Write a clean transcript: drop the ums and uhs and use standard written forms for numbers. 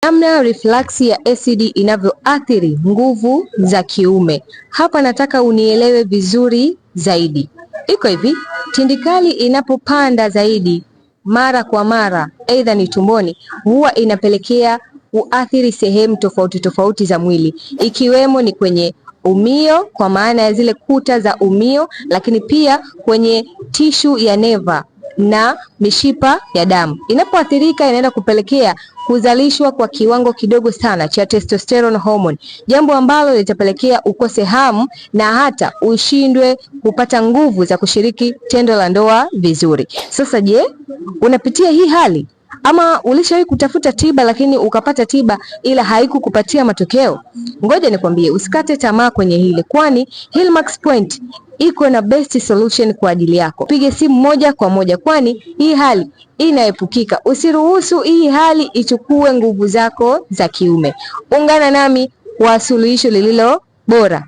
Namna reflux ya acid inavyoathiri nguvu za kiume. Hapa nataka unielewe vizuri zaidi. Iko hivi, tindikali inapopanda zaidi mara kwa mara, aidha ni tumboni, huwa inapelekea kuathiri sehemu tofauti tofauti za mwili, ikiwemo ni kwenye umio kwa maana ya zile kuta za umio, lakini pia kwenye tishu ya neva na mishipa ya damu. Inapoathirika inaenda kupelekea kuzalishwa kwa kiwango kidogo sana cha testosterone hormone, jambo ambalo litapelekea ukose hamu na hata ushindwe kupata nguvu za kushiriki tendo la ndoa vizuri. Sasa je, unapitia hii hali ama ulishawahi kutafuta tiba lakini ukapata tiba ila haikukupatia matokeo? Ngoja nikwambie, usikate tamaa kwenye hili, kwani Hillmax Point iko na best solution kwa ajili yako. Pige simu moja kwa moja, kwani hii hali inaepukika. Usiruhusu hii hali ichukue nguvu zako za kiume. Ungana nami kwa suluhisho lililo bora.